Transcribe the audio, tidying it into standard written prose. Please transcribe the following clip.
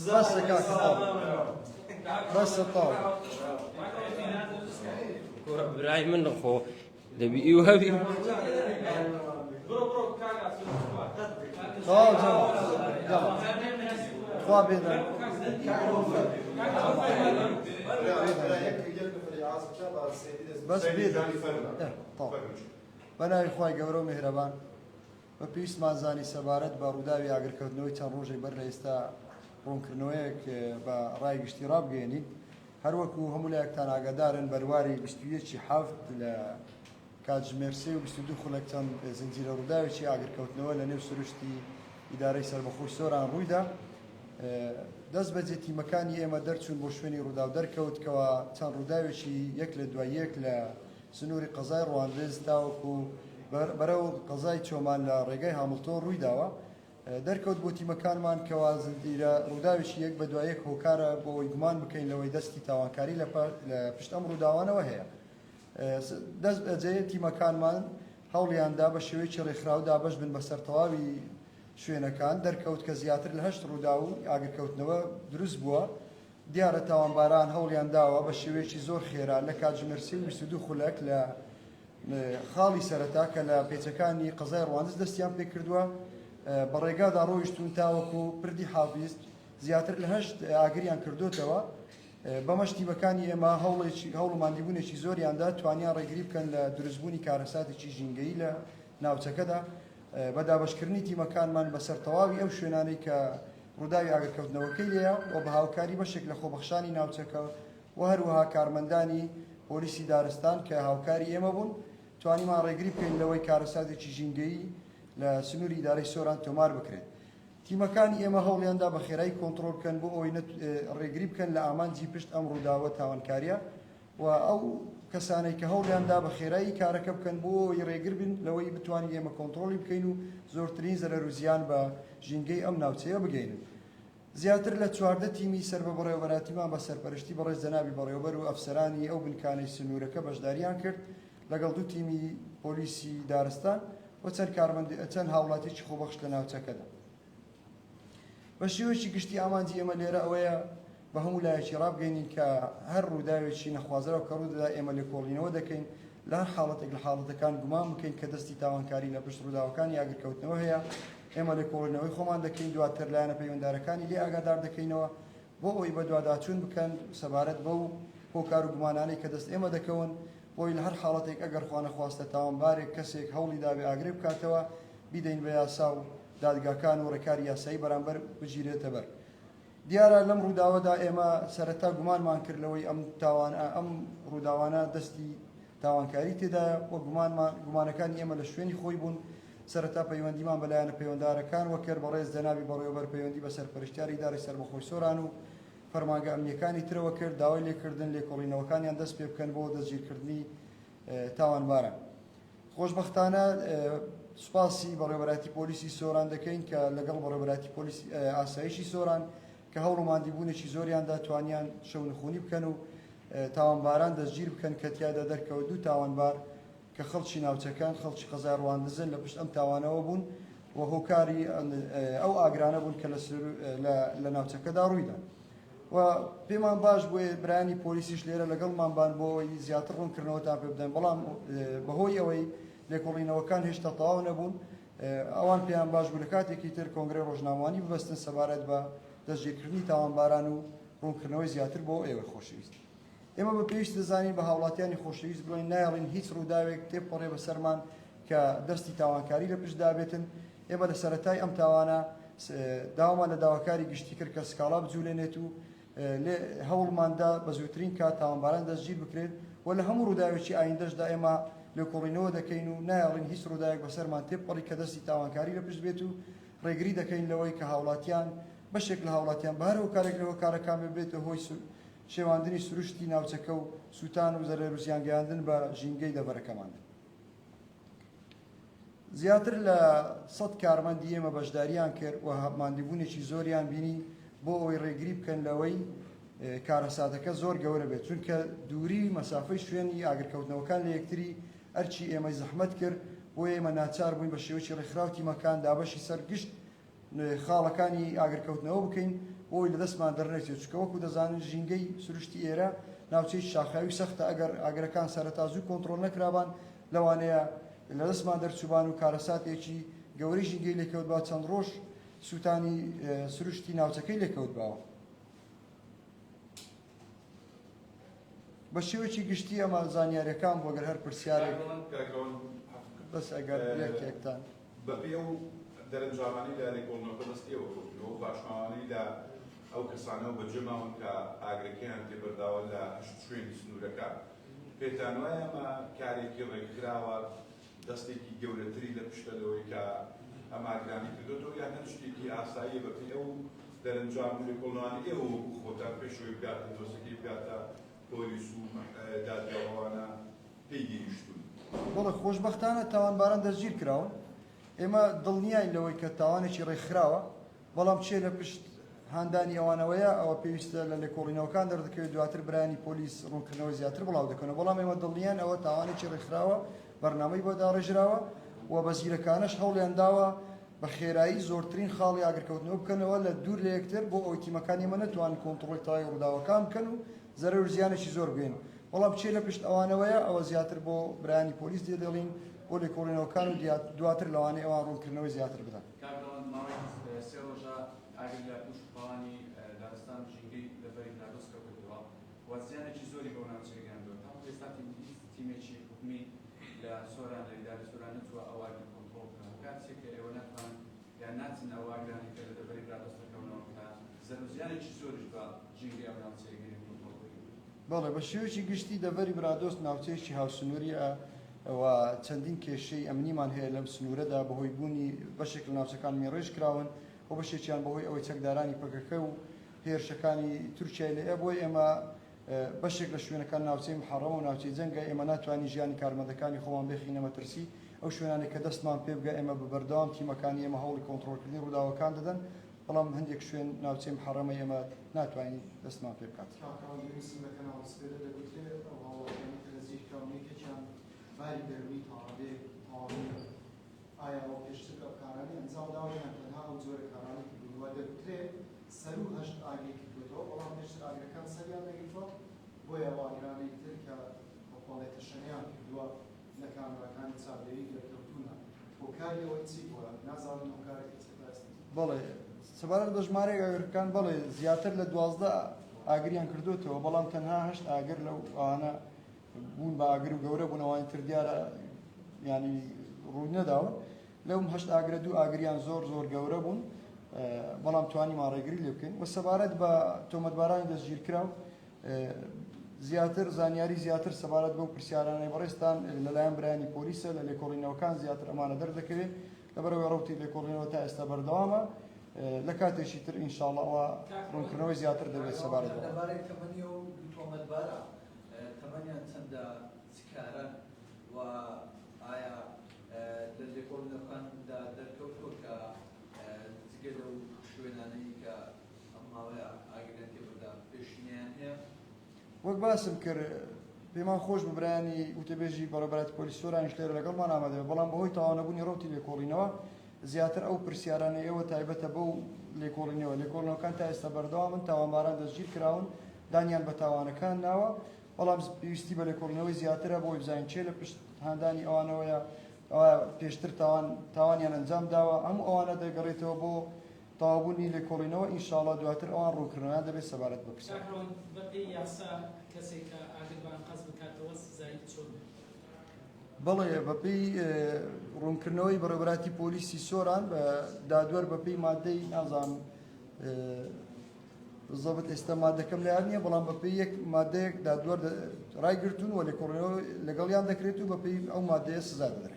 بەسە کاکە تەواو بەسە تەواو. کورە برای من خۆ دەبی ئیوە هەبی. تەواو جەماعەت یاڵا خوا بێدەنگ بەس بێدەنگ تەواو بەناوی خوای گەورە و میهرەبان بە پێویستمان زانی سەبارەت بە ڕووداوی ئاگرکەوتنەوەی چەند ڕۆژێک بەر لە ئێستا ڕوونکردنەوەیەک بە ڕای گشتی ڕابگەیەنین. هەروەکو هەموو لایەکتان ئاگادارن بەرواری 21 ی حەفت لە کاتژمێر سێ و 22 خولەک چەند زنجیرە ڕووداوێکی ئاگرکەوتنەوە لە نێو سروشتی ئیدارەی سەربەخۆی سۆران ڕوویدا. دەست بەجێ تیمەکانی ئێمە دەرچوون بۆ شوێنی ڕووداو دەرکەوت کەوا چەند ڕووداوێکی یەک لە دوای یەک لە سنووری قەزای ڕواندز تاوەکو بەرەو قەزای چۆمان لە ڕێگای هامڵتۆن ڕوویداوە، دەرکەوت بۆ تیمەکانمان کەوا زنجیرە ڕووداوێکی یەک بەدوای یەک هۆکارە بۆ ئەوەی گومان بکەین لەوەی دەستی تاوانکاری لە پشت ئەم ڕووداوانەوە هەیە. دەست بەجێ تیمەکانمان هەوڵیاندا بە شێوەیەکی ڕێکخراو دابەش بن بەسەر تەواوی شوێنەکان، دەرکەوت کە زیاتر لە هەشت ڕووداو ئاگرکەوتنەوە دروست بووە، دیارە تاوانباران هەوڵیان داوە بە شێوەیەکی زۆر خێرا لە کاتژمێر سێ و 22 خولەک لە خاڵی سەرەتا کە لە پێچەکانی قەزای ڕواندز دەستیان پێکردووە بە ڕێگادا ڕۆیشتون تاوەکو پردی حافیز زیاتر لە هەشت ئاگریان کردوتەوە بەمەش تیمەکانی ئێمە هەوڵێکی هەوڵ و ماندیبوونێکی زۆریاندا توانیان ڕێگری بکەن لە دروستبوونی کارەساتێکی ژینگەیی لە ناوچەکەدا بە دابەشکردنی تیمەکانمان بەسەر تەواوی ئەو شوێنانەی کە ڕووداوی ئاگرکەوتنەوەکەی لێیە و بە هاوکاری بەشێک لە خۆبەخشانی ناوچەکە و هەروەها کارمەندانی پۆلیسی دارستان کە هاوکاری ئێمە بوون، توانیمان ڕێگری بکەین لەوەی کارەساتێکی ژینگەیی لە سنووری ئیدارەی سۆران تۆمار بکرێت. تیمەکانی ئێمە هەوڵیاندا بە خێرایی کۆنتڕۆڵ بکەن بۆ ئەوەی ڕێگری بکەن لە ئامانجی پشت ئەم ڕووداوە تاوانکارییە و ئەو کەسانەی کە هەوڵیان دا بە خێرایی کارەکە بکەن بۆ ئەوەی ڕێگر بن لەوەی بتوانین ئێمە کۆنتڕۆڵی بکەین و زۆرترین زەرەر و زیان بە ژینگەی ئەم ناوچەیە بگەینن. زیاتر لە 14 تیمی سەر بە بەڕێوەبەراتیمان بە سەرپەرشتی بەڕێز جەنابی بەڕێوەبەر و ئەفسەرانی ئەو بنکانەی سنوورەکە بەشداریان کرد لەگەڵ دوو تیمی پۆلیسی دارستان و چەند کارمەند چەند هاوڵاتیەکی خۆبەخش لە ناوچەکەدا. بە شێوەیەکی گشتی ئامانجی ئێمە لێرە ئەوەیە بە هەموو لایەکی ڕابگەینین کە هەر ڕووداوێکی نەخوازراو کە ڕوودەدا ئێمە لێکۆڵینەوە دەکەین لە هەر حاڵەتێک لە حاڵەتەکان گومان بکەین کە دەستی تاوانکاری لە پشت ڕووداوەکانی ئاگرکەوتنەوە هەیە ئێمە لێکۆڵینەوەی خۆمان دەکەین دواتر لایەنە پەیوەندارەکانی لێ ئاگادار دەکەینەوە بۆ ئەوەی بەدواداچوون بکەن سەبارەت بەو هۆکار و گومانانەی کە دەست ئێمە دەکەون بۆی لە هەر حاڵەتێک ئەگەر خوانەخواستە تاوانبارێک کەسێک هەوڵی دابێ ئاگرێ بکاتەوە بیدەین بە یاسا و دادگاکان و ڕێکاری یاسایی بەرامبەر بگیرێتە بەر. دیارە لەم ڕووداوەدا ئێمە سەرەتا گومانمان کرد لەوەی ئەم تاوان ئەم ڕووداوانە دەستی تاوانکاری تێدایە و گومانمان گومانەکانی ئێمە لە شوێنی خۆی بوون سەرەتا پەیوەندیمان بە لایەنە پەیوەندارەکان وە کرد بەڕێز جەنابی بەڕێوەبەر پەیوەندی بە سەرپەرشتیاری ئیدارەی سەربەخۆی سۆران و فەرمانگە ئەمنیەکانی ترەوە کرد داوای لێکردن لێکۆڵینەوەکانیان دەست پێ بکەن بۆ دەستگیرکردنی تاوانباران. خۆشبەختانە سوپاسی بەڕێوەبەرایەتی پۆلیسی سۆران دەکەین کە لەگەڵ بەڕێوەبەرایەتی پۆلیسی ئاسایشی سۆران کە هەوڵ و ماندیبوونێکی زۆریاندا توانیان شەونخونی بکەن و تاوانباران دەستگیر بکەن کە تیادا دەرکەوت دوو تاوانبار کە خەڵکی ناوچەکەن خەڵکی قەزای ڕواندزن لە پشت ئەم تاوانەوە بوون و هۆکاری ئەو ئاگرانە بوون کە لە ناوچەکەدا ڕوویدا. و پێمان باش بووە برایانی پۆلیسیش لێرە لەگەڵمان بان بۆ ئەوەی زیاتر ڕوونکردنەوەتان پێ بدەن بەڵام بەهۆی ئەوەی لێکۆڵینەوەکان هێشتا تەواو نەبوون ئەوان پێیان باش بوو لە کاتێکی تر کۆنگرەی ڕۆژنامەوانی ببەستن سەبارەت بە دەستگیرکردنی تاوانباران و ڕوونکردنەوەی زیاتر بۆ ئێوەی خۆشەویست. ئێمە بە پێویست دەزانین بە هاوڵاتیانی خۆشەویست بڵێین نایەڵین هیچ ڕووداوێک تێپەڕێ بەسەرمان کە دەستی تاوانکاری لە پشتدا بێتن، ئێمە لە سەرەتای ئەم تاوانە داوامان لە داواکاری گشتی کرد کە سکاڵا بجولێنێت و هەوڵماندا بە زووترین کات تاوانباران دەستگیر بکرێت و لە هەموو ڕووداوێکی ئایندەشدا ئێمە لێکۆڵینەوە دەکەین و نایەڵین هیچ ڕووداوێک بەسەرمان تێپەڕی کە دەستی تاوانکاری لە پشت بێت و ڕێگری دەکەین لەوەی کە هاوڵاتیان بەشێک لە هاوڵاتیان بە هەر هۆکارێک لە هۆکارەکان ببێتە هۆی شێواندنی سروشتی ناوچەکە و سووتان و زەرەر و زیان گەیاندن بە ژینگەی دەڤەرەکەمان. زیاتر لە سەد کارمەندی ئێمە بەشداریان کرد و ماندووبوونێکی زۆریان بینی بۆ ئەوەی ڕێگری بکەن لەوەی کارەساتەکە زۆر گەورە بێت چونکە دووری مەسافەی شوێنی ئاگرکەوتنەوەکان لە یەکتری ئەرکی ئێمەی زەحمەت کرد بۆ ئێمە ناچار بووین بە شێوەیەکی ڕێکخراو تیمەکان دابەشی سەر گشت خاڵەکانی ئاگرکەوتنەوە بکەین بۆ. بۆ ئەوەی لە دەستمان دەرنەچێت، چونکە وەکو دەزانن ژینگەی سروشتی ئێرە ناوچەی شاخاوی سەختە، ئەگەر ئاگرەکان سەرەتا زوو کۆنتڕۆڵ نەکرابان لەوانەیە لە دەستمان دەرچووبان و کارەساتێکی گەورەی ژینگەی لێکەوتبا، چەند ڕۆژ سووتانی سروشتی ناوچەکەی لێکەوتباوە. بە شێوەیەکی گشتی ئەمە زانیاریەکان بۆ گەر هەر پرسیارێک بەس ئەگەر یەکێکتان. بەپێی ئەو دەرەنجامانەی لە لێکۆڵینەوەکە دەست ئێوە کەوتوون، ئەو پاشماوانەی لە ئەو کەسانەوە بەجێ ماون کە ئاگرەکەیان تێبەرداوە لە هەشت شوێنی سنوورەکە، پێتان وایە ئەمە کارێکی ڕێکخراوە، دەستێکی گەورەتری لە پشتە لەوەی کە ئەم ئاگرانەی کردۆتەوە یان هەر شتێکی ئاساییە بەپێی ئەو دەرەنجام و لێکۆڵینەوانەی ئێوە وەکو خۆتان پێش ئەوەی بگاتە دۆسەکەی بگاتە پۆلیس و دادگا و ئەوانە پێی گەیشتوون؟ بەڵێ خۆشبەختانە تاوانباران دەستگیر کراون، ئێمە دڵنیاین لەوەی کە تاوانێکی ڕێکخراوە، بەڵام کێ لە پشت هاندانی ئەوانەوەیە ئەوە پێویستە لە لێکۆڵینەوەکان دەردەکەوێت، دواتر برایانی پۆلیس ڕوونکردنەوەی زیاتر بڵاو دەکەنەوە، بەڵام ئێمە دڵنیاین ئەوە تاوانێکی ڕێکخراوە، بەرنامەی بۆ داڕێژراوە و بە زیرەکانەش هەوڵیان داوە بە خێرایی زۆرترین خاڵی ئاگرکەوتنەوە بکەنەوە لە دوور لە یەکتر بۆ ئەوەی تیمەکانی ئێمە نەتوانن کۆنتڕۆڵی تەواوی ڕووداوەکان بکەن و زەرەر و زیانێکی زۆر بگەین، بەڵام کێ لە پشت ئەوانەوەیە ئەوە زیاتر بۆ برایانی پۆلیس دێدێڵین بۆ لێکۆڵینەوەکان و دواتر لەوانەیە ئەوان ڕوونکردنەوەی زیاتر بدەن. کاک ڕەوەند ماوەی سێ ڕۆژە ئاگر لە پوش و پاوانی دارستان و ژینگەی دەڤەری برادۆست کەوتۆتەوە و زیانێکی زۆری بەو ناوچەیە گەیاندووە. تاوەکو ئێستا هیچ تیمێکی حکومی لە سۆران لە ئیدارەی سۆران نەچووە ئەو ئاگرە کۆنتڕۆڵ بکەن. هۆکار چییە کە ئێوە ناتوانن یان ناچن ئەو ئاگرانەی کە لە دەڤەری برادۆست دەکەونەوە کە زەرەر و زیانێکی زۆریش بە ژینگەی ئەو ناوچەیە گەیەنن کۆنتڕۆڵ بکەن؟ بەڵێ، بە شێوەیەکی گشتی دەڤەری برادۆست ناوچەیەکی هاوسنوورییە و چەندین کێشەی ئەمنیمان هەیە لەم سنوورەدا بەهۆی بوونی بەشێک لە ناوچەکان مینڕێژ کراون و بەشێکیان بەهۆی ئەوەی چەکدارانی پەکەکە و هێرشەکانی تورکیای لێیە بۆیە ئێمە بەشێک لە شوێنەکان ناوچەی محەڕەمە و ناوچەی جەنگە ئێمە ناتوانین ژیانی کارمەندەکانی خۆمان بێخینە مەترسی ئەو شوێنانەی کە دەستمان پێ بگا ئێمە بە بەردەوام تیمەکانی ئێمە هەوڵی کۆنتڕۆڵکردنی ڕووداوەکان دەدەن بەڵام هەندێک شوێن ناوچەی محەڕەمە ئێمە ناتوانین دەستمان پێ بکات. کاک ڕەوەند یونسم لە کەناڵ سپێدە دەگوترێ ئەو هاوڵاتیانەی کە دەستگیر کراون یەکێکیان باری دەروونی تاڕادەیەک تەواو نییە ئایا ئەوە پێشتر ئەو کارانەی ئەنجام داوە یان تەنها ئەو جۆرە کارانەی کردوون وە دەگوترێ سەروو هەشت ئاگری کردووەتەوە بەڵام پێشتر ئاگرەکان سەریان نەگرتووە بۆیە ئەو ئاگرانەی تر کە بەپەڵێ تەشەنەیان کردووە لە کامێراکانی چاودێری دەرکەوتوونە هۆکاری ئەوەی چی بووە نازانن هۆکارەکەی چیە تا ئێستا؟ بەڵێ سەبارەت بە ژمارەی ئاگرەکان بەڵێ زیاتر لە 12 ئاگریان کردوتەوە بەڵام تەنها هەشت ئاگر لەو ئەوانە بوون بە ئاگر و گەورە بوون ئەوانی تر دیارە ینی ڕووی نەداون لەوم هەشت ئاگرە دوو ئاگریان زۆر زۆر گەورە بوون بەڵام توانیمان ڕێگری لێ بکەین و سەبارەت بە تۆمەتبارانی دەستگیرکراو زیاتر زانیاری زیاتر سەبارەت بەو پرسیارانەی بەڕێزتان لەلایەن برایانی پۆلیسە لە لێکۆڵینەوەکان زیاتر ئەمانە دەردەکەوێت لەبەرئەوەی ڕەوتی لێکۆڵینەوە تا ئێستا بەردەوامە لە کاتێکی تر ئینشاڵڵا ئەوە ڕوونکردنەوەی زیاتر دەبێت سەبارەت بەوە. لەبارەی تەمەنی ئەو دوو تۆمەتبارە تەمەنیان چەندە چ کارەن و ئایا لە لێکۆڵینەوەکاندا دەرکەوتووە کە جگە لەو شوێنانەی کە ئەم ماوەیە ئاگریان تێبەردا پێشینەیان هەیە؟ وەک باسم کرد پێمان خۆش بوو برایانی وتەبێژی بەڕێوەبەرایەتی پۆلیس سۆرانیش لێرە لەگەڵمان ئامادە بێت، بەڵام بەهۆی تەواونەبوونی ڕەوتی لێکۆڵینەوە زیاتر ئەو پرسیارانەی ئێوە تایبەتە بەو لێکۆڵینەوە، لێکۆڵینەوەکان تا ئێستا بەردەوامن، تاوانباران دەستگیرکراون، دانیان بە تاوانەکان ناوە، بەڵام پێویستی بە لێکۆڵینەوەی زیاترە بۆ ئەوەی بزانین کێ لە پشت هاندانی ئەوانەوەیە، ئەوە پێشتر تاوان تاوانیان ئەنجام داوە، هەموو ئەوانە دەگەڕێتەوە بۆ تەواوبوونی لێکۆڵینەوە ان شاء اللە دواتر ئەوان ڕوونکردنەوەیان دەبێت سەبارەت بە پرسەکە. کاک ڕەوەند بەپێی یاسا کەسێک کە ئاگر بە ئەنقەست بکاتەوە سزایی چۆنە؟ بەڵێ بەپێی ڕوونکردنەوەی بەڕێوەبەراتی پۆلیسی سۆران بە دادوەر بەپێی مادەی نازانم بالضبط ئێستا مادەکەم لە یاد نییە بەڵام بەپێی یەک مادەیەک دادوەر ڕایگرتوون و لێکۆڵینەوە لەگەڵیان دەکرێت و بەپێی ئەو مادەیە سزا دەدرێن.